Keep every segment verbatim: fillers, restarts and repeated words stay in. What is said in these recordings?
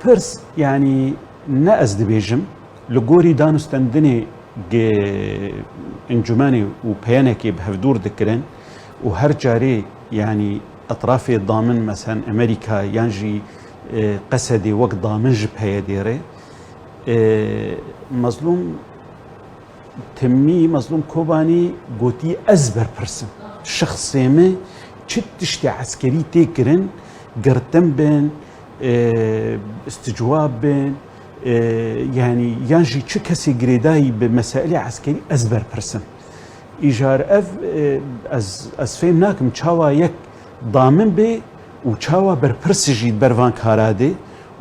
Pirs, yanî ne ez dibêjim, li gorî danûstendinê ge encûmenê û peyenekê bi hevdûr dikirin û her carê, yanî etrafê damin, meselen Amerîka yan jî, e, Qesedê wek damin ji PYDê re, e, Mezlûm Timmî, Mezlûm Kobanî gotî, ez berpirs im. Şexsê min çi tiştê eskerî tê kirin, girtin bin, e, isticwab bin, e, yanî yan jî çi kesê girêdayî bi mesailê eskerî, ez berpirs im. Îcar ev, e, ez, ez fêm nakim çawa yek damin bê û çawa berpirs jî di ber van kara dê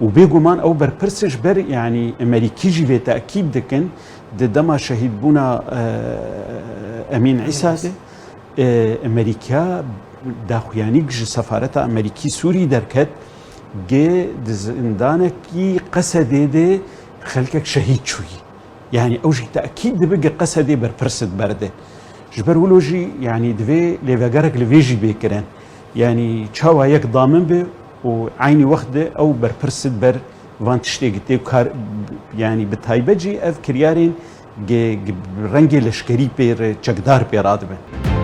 û bêguman ew berpirs ji ber, yanî Amerîkî jî vê tekîd dikin, di dema şehîdbûna, e, Emîn Îsa de, e, Amerîka daxuyanîk ji sefareta Amerîkî Sûrî derket, gê di zindanekî Qesedê de xelkek şehîd çûyî. Yanî ew jî tekîd dibe, gê Qesedê berpirs di ber de. Ji ber wilo jî, yanî divê lêvegerek li vê jî bê kirin. Yanî çawa yek damin be û eynî wext de ew berpirs di ber van tiştê gitê û kar, yanî bi taybet jî ev kiryarên ge-, ge-, rengê leşkerî pê re, çekdar pê radibin.